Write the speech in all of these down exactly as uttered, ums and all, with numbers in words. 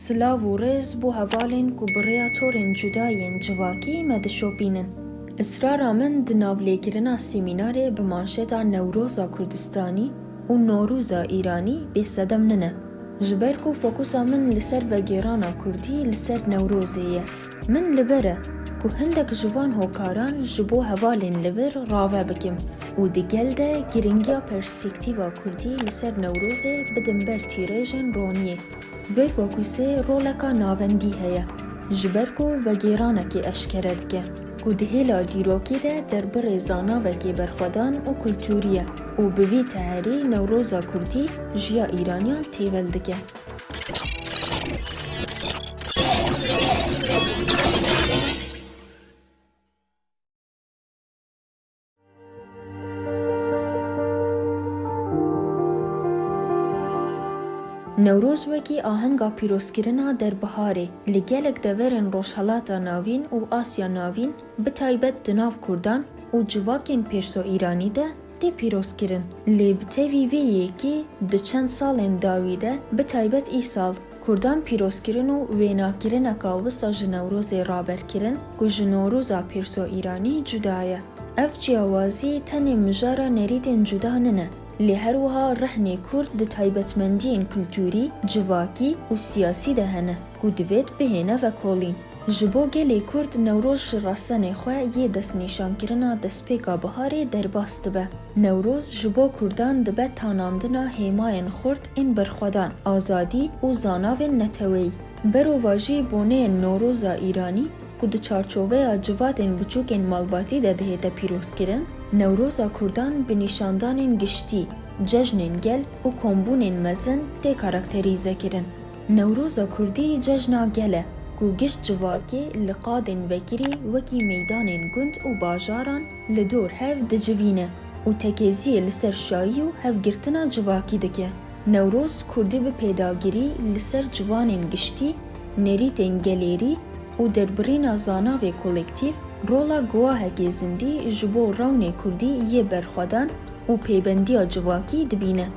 Silav û rêz bo hevalên ku bi rêya torên cuda yên civakî me dişopînin. Israra min di nav lêkirina semînarê bi manşeta Newroza Kurdistanî û Norûza Îranî bê sedem nine. Ji ber ku fokusa min li ser vegêrana kurdî li ser Newrozê ye. Min li ber e ku hindek ji van hokaran ji bo hevalên li vir rave bikim û di gel de giringiya perspektîfa kurdî li ser Newrozê bidim ber tîrêjên roniyê. Vê fokusê roleka navendî heye, ji ber ku vegêranekê eşkere dike, ku di hêla dîrokî de derbirê zanavekê berxwedan û kultûrî ye û bi vî teherî Newroza Kurdî jiya Îraniyan têvel dike. Newroz wekî ahenga pîrozkirina derbiharê li gelek deverên Rojhelata Navîn û Asya Navîn, bi taybet di nav Kurdan û civakên Pêrso-Îranî de tê pîrozkirin. Lê bi tevî vê yekê di çend salên dawî de, bi taybet îsal, Kurdan pîrozkirin û wênakirineka wisa ji Newrozê raber kirin ku ji Norûza Pêrso-Îranî cuda ye. Ev ciyawazî tenê mijara nerîtên cuda nine, lê her wiha rehnê Kurd di taybetmendiyên kultûrî, civakî û siyasî de hene ku divêt bihêne vekolîn. Ji bo gelê Kurd Newroz ji resenê xwe yê destnîşankirina destpêka biharê derbas dibe. Newroz ji bo Kurdan dibe tanandina hêmayên xurt ên berxwedan, azadî û zanavên neteweyî. Berovajî boneyên Newroza Îranî ku di çarçoveya civatên biçûkên malbatî de dihête pîrozkirin, Newroza Kurdan bi nîşandanên giştî, cejnên gel û kombûnên mezin tê karakterîzekirin. Newroza Kurdî cejna gel e, ku gişt civakê li qadên vekirî wekî meydanên gund û bajaran li dor hev dicivîne û tekeziyê li ser şayî û hevgirtina civakî dike. Newroz Kurdî bi pêdagirî li ser ciwanên giştî, nerîtên gelêrî û derbirîna zanavê kolektîf rola guwahekê zindî ji bo rewnê Kurdî yê berxwedan û pêbendiya civakî dibîne.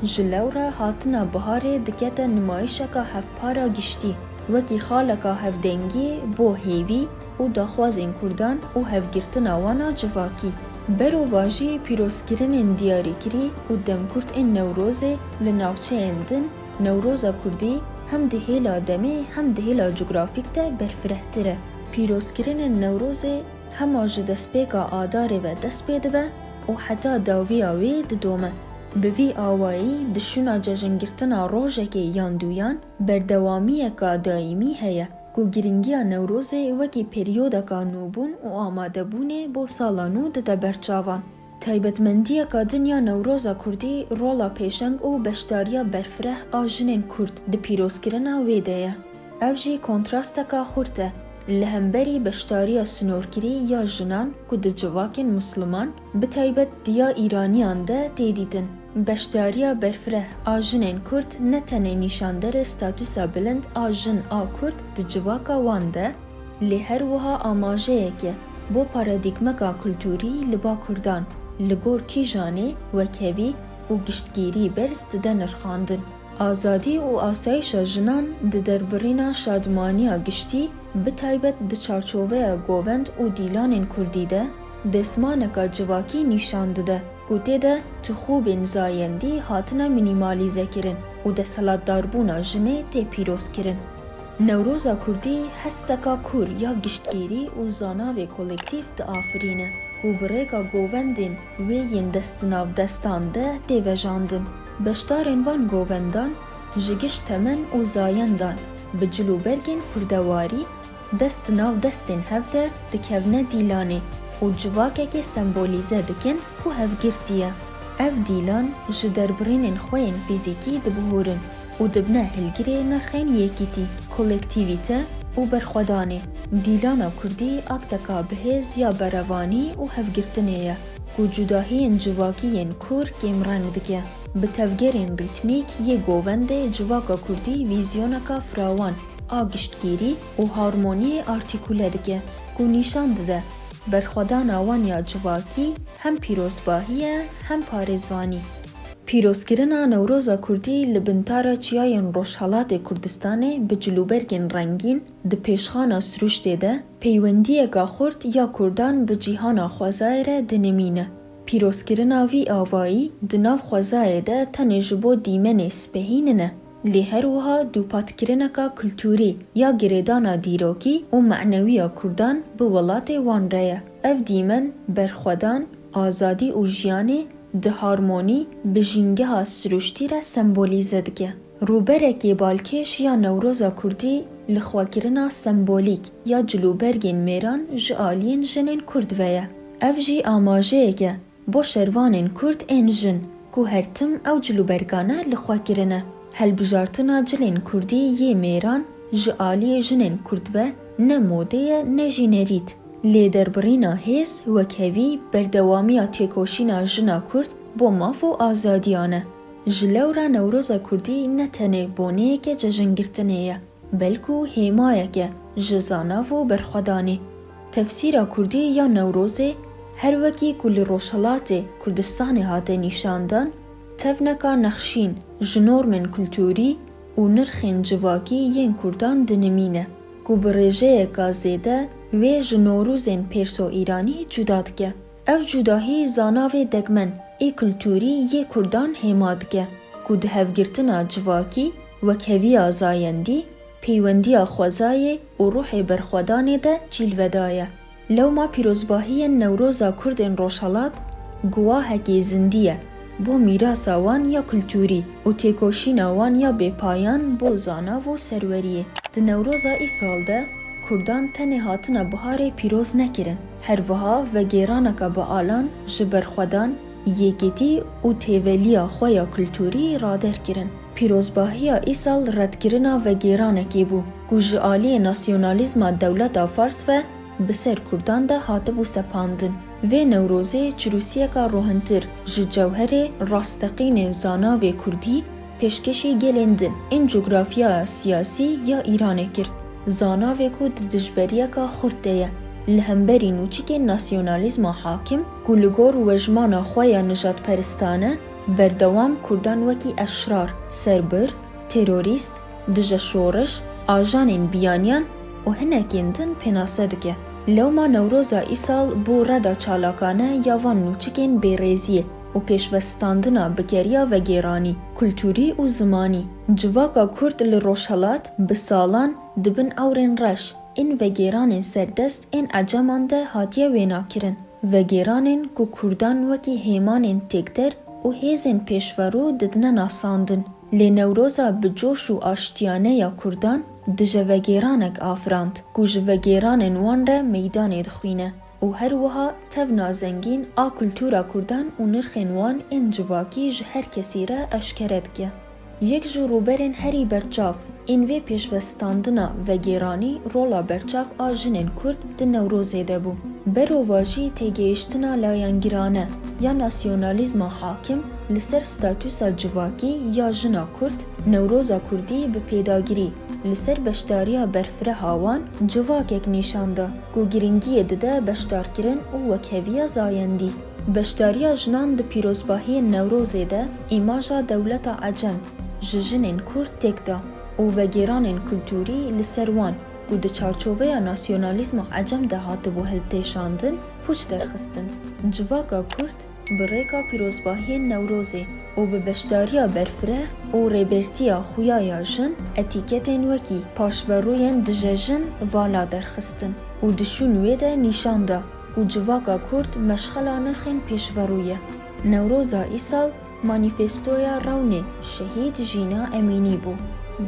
Ji lewra hatina biharê dikete nimayişeka hevpara giştî, wekî xaleka hevdengiyê bo hêvî û daxwazên Kurdan û hevgirtina wan a civakî. Berovajî pîrozkirinên diyarîkirî û demkurt ên Newrozê li navçeyên din, Newroza Kurdî hem di hêla demê hem di hêla cografîk de berfirehtir e. Pîrozkirinên Newrozê hema ji destpêka Adarê ve dest pê dibe û heta dawiya wê didome. Bi vî awayî di şûna cejingirtina rojekê yan duyan berdewamiyeka daîmî heye ku giringiya Newrozê wekî periyodeka nûbûn û amadebûnê bo sala nû dide ber çavan. Taybetmendiyeka din ya Newroza Kurdî rola pêşeng û beşdariya berfireh a jinên Kurd di pîrozkirina wê de ye. Ev jî kontrasteka xurt e li hemberî beşdariya sinorkirî ya jinan ku di civakên misliman, bi taybet di ya Îraniyan de tê dîtin. Beşdariya berfireh a jinên Kurd ne tenê nîşanderê statusa bilind a jin a Kurd di civaka wan de, lê her wiha amajeyek e bo paradîgmeka kultûrî li ba Kurdan, li gor kîjanê wekhevî û giştgîrî berz dide nirxandin. Azadî û asayişa jinan di derbirîna şadmaniya giştî, bi taybet di çarçoveya govend û dîlanên kurdî de, desmaneka civakî nîşan dide ku tê de tixûbên zayendî hatine mînîmalîzekirin û desthilatdarbûna jinê tê pîrozkirin. Newroza Kurdî hesteka kûr ya giştgîrî û zanavê kolektîf diafirîne ku bi rêka govendên wê yên destinavdestan de tê vejandin. Beşdarên van govendan ji gişt temen û zayendan bi cil û bergên kurdewarî dest di nav destên hev de dikevne dîlanê û civakekê sembolîze dikin ku hevgirtî ye. Ev dîlan ji derbirînên xwe yên fîzîkî dibihorin û dibine hilgirê nirxên yekîtî, kolektîvîte û berxwedanê. Dîlana kurdî akteka bihêz ya berevanî û hevgirtinê ye ku cudahiyên civakî yên kûr kêmreng dike. Bi tevgerên rîtmîk yê govendê civaka kurdî vîzyoneka firawan a giştgîrî û harmoniyê artîkule dike ku nîşan dide berxwedana wan ya civakî hem pîrozbahî ye hem parêzvanî. Pîrozkirina Newroza Kurdî li bintara çiyayên Rojhelatê Kurdistanê bi cilûbergên rengîn di pêşxana siruştê de peywendiyeka xurt ya Kurdan bi cîhana xwezayê re dinimîne. Pîrozkirina vî avayî di nav xwezayê de tenê ji bo dîmenê spehî nine, lê her wiha dûvpatkirineka kultûrî ya girêdana dîrokî û manewiya Kurdan bi welatê wan re ye. Ev dîmen berxwedan, azadî û jiyanê di harmonî bi jîngeha siruştî re sembolîze dike. Rûberekê balkêş ya Newroza Kurdî lixwekirina sembolîk ya cilûbergên mêran ji aliyên jinên Kurd ve ye. Ev jî amajeyek e bo şervanên Kurd ên jin ku her tim ew cilûbergane lixwe kirine. Hilbijartina cilên Kurdî yê mêran ji aliyê jinên Kurd ve ne modê ye ne jî nerît. Lêderbirîna hêz, wekhevî, berdewamiya têkoşîna jina Kurd bo maf û azadiyan e. Ji lewra Newroza Kurdî ne tenê boneyeke cejingirtinê ye, belkû hêmayek e ji zanav û berxwedanê. Tefsîra Kurdî ya Newrozê, her wekî ku li Rojhilatê Kurdistanê hate nîşandan, tevneka nexşîn ji normên kultûrî û nirxên civakî yên Kurdan dinimîne, ku bi rêjeyeka zêde wê ji Nowrozên Pêrso-Îranî cuda dike. Ev cudahî zanavê degmen ê kultûrî yê Kurdan hêma dike, ku di hevgirtina civakî, wekheviya zayendî, peywendiya xwezayê û ruhê berxwedanê de cîlve daye. Lewma pîrozbahiyên Newroza Kurdên Rojhelat guwahekê zindî ye bo mîrasa wan ya kultûrî û têkoşîna wan ya bêpayan bo zanav û serweriyê. Di Newroza îsal de Kurdan tenê hatina biharê pîroz nekirin, her wiha vegêraneke bi alan ji berxwedan, yekîtî û têveliya xwe ya kultûrî rader kirin. Pîrozbahiya îsal redkirina vegêranekê bû ku ji aliyê nasyonalîzma dewleta Fars ve bi ser Kurdan de hatibû sepandin. Vê Newrozê çirûsiyeka rohintir ji cewherê rasteqînê zanavê Kurdî pêşkêşî gelên din ên cografyaya siyasî ya Îranê kir. Zanavê ku di dijberiyeka xurt de ye li hemberî nûçikên nasyonalîzma hakim ku li gor wejmana xwe ya nijadperistane berdewam Kurdan wekî eşrar, serbir, terorîst, dijeşoriş, ajanên biyaniyan û hinekên din pênase dike. Lewma Newroza îsal bû reda çalakane ya van nûçikên bêrêziyê û pêşvestandina bikeriya vegêranî, kultûrî û zimanî. Civaka Kurd li Rojhelat bi salan di bin ewrên reş ên vegêranên serdest ên Eceman de hatiye wênakirin. Vegêranên ku Kurdan wekî hêmanên têkder û hêzên pêşverû didine nasandin. Lê Newroza bi coş û aştiyane ya Kurdan dije vegêranek afirand ku ji vegêranên wan re meydanê dixwîne û her wiha tevna zengîn a kultura Kurdan û nirxên wan ên civakî ji her kesî re eşkere dike. Yek ji rûberên herî berçav ên vê pêşvestandina vegêranî rola berçav a jinên Kurd di Newrozê de bû. Berovajî têgihiştina layengirane ya nasyonalîzma hakim li ser statusa civakî ya jina Kurd, Newroza Kurdî bi pêdagirî li ser beşdariya berfireha wan civakek nîşan da ku giringiyê dide beşdarkirin û wekheviya zayendî. Beşdariya jinan di pîrozbahiyên Newrozê de îmaja dewleta Ecem ji jinên Kurd têk da û vegêranên kultûrî li ser wan ku di çarçoveya nasyonalîzma Ecem de hatibû hiltêşandin, pûç derxistin. Civaka Kurd bi rêka pîrozbahiyên Newrozê û bi beşdariya berfireh û rêbertiya xuya ya jin etîketên wekî paşverûyên dije jin vala derxistin û di şûn wê de nîşan da ku civaka Kurd meşxela nirxên pêşverû ye. Newroza îsal manîfestoya rewnê Şehîd Jîna Emînî bû.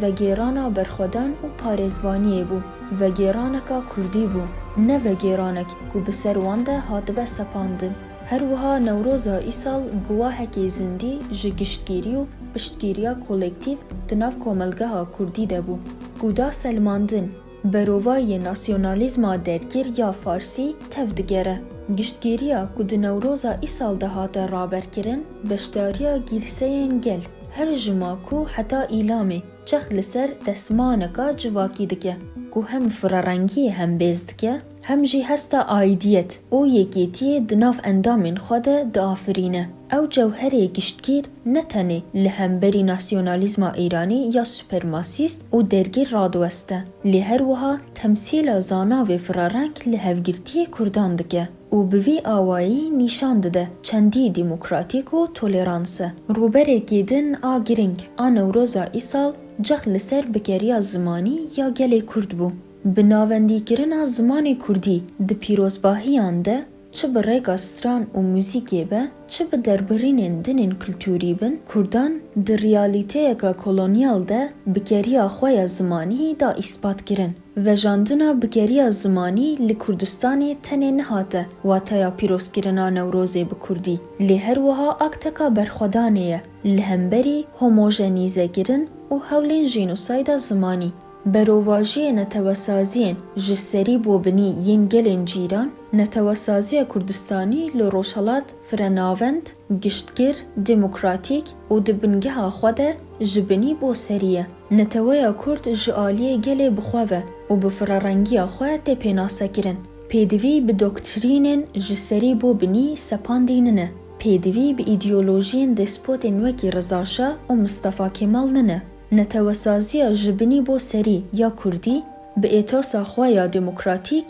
Vegêrana berxwedan û parêzvaniyê bû. Vegêraneka Kurdî bû, ne vegêranek ku bi ser wan de hatibe sepandin. Her wiha Newroza îsal guwahekê zindî ji giştgîrî û piştgiriya kolektîf di nav komelgeha Kurdî de bû, ku da selmandin. Berovayê nasyonalîzma dergir ya Farsî tev digere. Giştgiriya ku di Newroza îsal de hate raberkirin, beşdariya gîrseyên gel, her jima ku heta îlamê çex li ser desmaneka civakî dike, ku hem firerengiyê hembêz dike, Em jî hesta aîdiyet û yekêtiyê di nav endamên xwe de diafirîne. Ew cewherê giştgîr ne tenê li hemberî nasyonalîzma Îranî ya supremasîst û dergîr radiweste, lê her wiha temsîla zanavê firareng li hevgirtiyê Kurdan dike û bi vî awayî nîşan dide çendî demokratîk û tolerans e. Rûberekê din a girîng a Newroza îsal cex li ser bikeriya zimanî ya gelê Kurd bû. Bi navendîkirina zimanê kurdî di pîrozbahiyan de, çi bi rêka stran û muzîkê be, çi bi derbirînên din ên kulturî bin, Kurdan di realîteyeka kolonyal de bikeriya xwe ya zimanî da îspat kirin. Vejandina bikeriya zimanî li Kurdistanê tenê nehate wateya pîrozkirina Newrozê bi kurdî, lê her wiha akteka berxwedanê ye li hemberî homojenîzekirin û hewlên jenosayda zimanî. Berovajiyê netewesaziyên ji serî bo binî yên gelên cîran, netewesaziya Kurdistanî li Rojhelat firenavend, giştgir, demokratîk û di bingeha xwe de ji binî bo serî ye. Neteweya Kurd ji aliyê gelê bi xwe ve û bi firerengiya xwe tê pênasekirin. Pêdivî bi doktrînên ji serî bo binî sepandî nine. Pêdivî bi îdeolojiyên despotên wekî Reza Şa û Mistefa Kemal nine. Netewesaziya ji binî bo serî ya kurdî bi etosa xwe ya demokratîk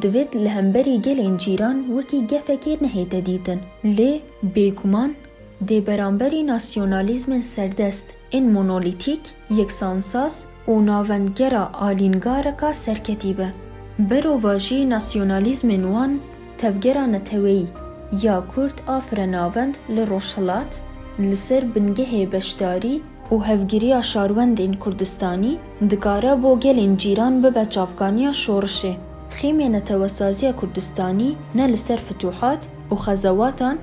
divêt li hemberî gelên cîran wekî gefekê nehête dîtin. Lê bêguman dê beramberî nasyonalîzmên serdest ên monolîtîk, yeksansaz û navendgera alîngareka serketî be. Berovajî nasyonalîzmên wan tevgera neteweyî ya Kurd a firenavend li Rojhilat li ser bingehê beşdarî û hevgiriya şarwendên Kurdistanî dikare bo gelên cîran bibe çavkaniya şorişê. Xîmê netewesaziya Kurdistanî ne li ser fituhat û xezewatan,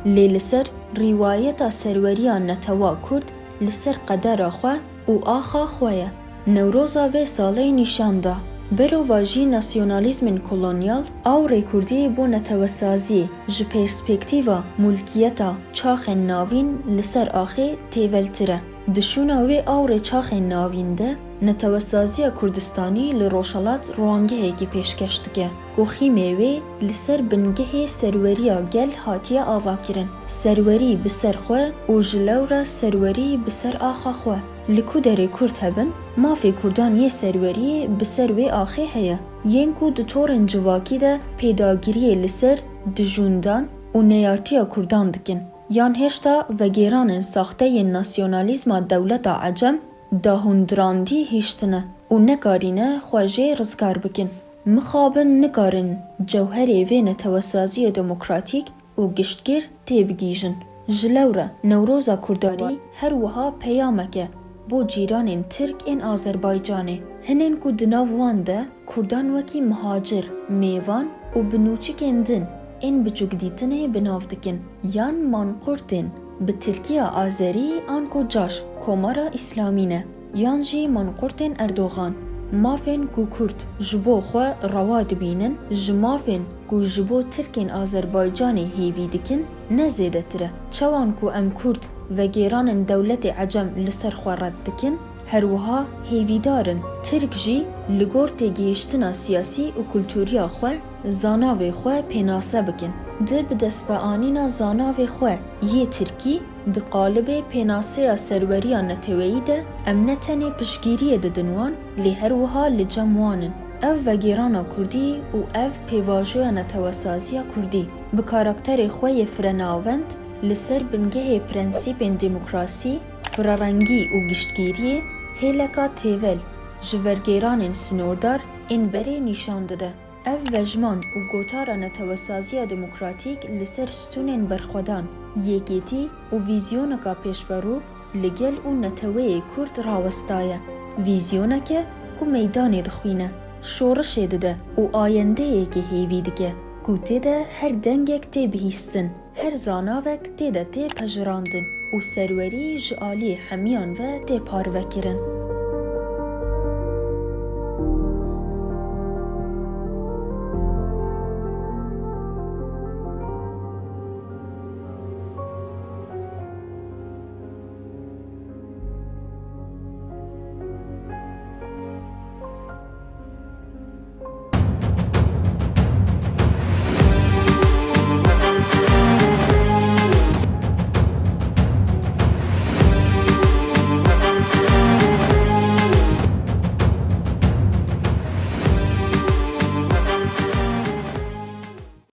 lê li ser rîwayeta serweriya netewa Kurd li ser qedera xwe û axa xwe ye. Newroza vê salê nîşan da, berovajî nasyonalîzmên kolonyal awrê kurdî bo netewesaziyê ji perspektîva mulkiyeta çaxên navîn li ser axê têveltir e. Di şûna wê awrê çaxên navîn de, netewesaziya Kurdistanî li Rojhelat rûangehekî pêşkeş dike ku xîmê wê li ser bingehê serweriya gel hatiye avakirin. Serwerî bi ser xwe û ji lewra serwerî bi ser axa xwe. Li ku derê Kurd hebin, mafê Kurdan yê serweriyê bi ser wê axê heye. Yên ku di torên civakî de pêdagiriyê li ser dijûndan û neyartiya Kurdan dikin, yan hêşta vegêranên saxte yên nasyonalîzma dewleta Ecem da hundirandî hiştine û nekarîne xwe jê rizgar bikin. Mixabin nikarin cewherê vê netewesaziyê demokratîk û giştgir têbigihîjin. Ji lewre Newroza Kurdarî her wiha peyamek e bo cîranên Tirk ên Azerbaycanê. Hinên ku di nav wan de Kurdan wekî mihacir, mêvan û bi nûçikên din ên biçûkdîtinê bi nav dikin. Yan manqurtên, bi tirkiya azerî anku caş, Komara Îslamî ne, yan jî manqurtên Erdogan. Mafên ku Kurd ji bo xwe rewa dibînin, ji mafên ku ji bo Tirkên Azerbaycanê hêvî dikin, ne zêdetir e. Çawan ku em Kurd vegêranên dewletê Ecem li ser xwe red dikin, her wiha hêvîdar in Tirk jî li gor têgihiştina siyasî û kultûriya xwe zanavê xwe pênase bikin. Di bidestveanîna zanavê xwe yê Tirkî, di qalibê pênaseya serweriya neteweyî de em ne tenê piştgiriyê didin wan, lê her wiha li cem wan in. Ev vegêrana Kurdî û ev pêvajoya netewesaziya Kurdî, bi karakterê xwe yê firenavend, li ser bingehê prensîpên demokrasî, firerengî û giştgiriyê, hêleka têvel ji vergêranên sinordar ên berê nîşan dide. Ev vejman û gotara netewesaziya demokratîk li ser stûnên berxwedan, yekêtî û vîzyoneka pêşverû li gel û neteweyê Kurd rawestaye. Vîzyoneke ku meydanê dixwîne, şorişê dide û ayendeyekê hêvî dike, ku tê de her dengek tê bihîstin, her zanavek tê de tê pejirandin û serwerî ji aliyê hemiyan ve tê parvekirin.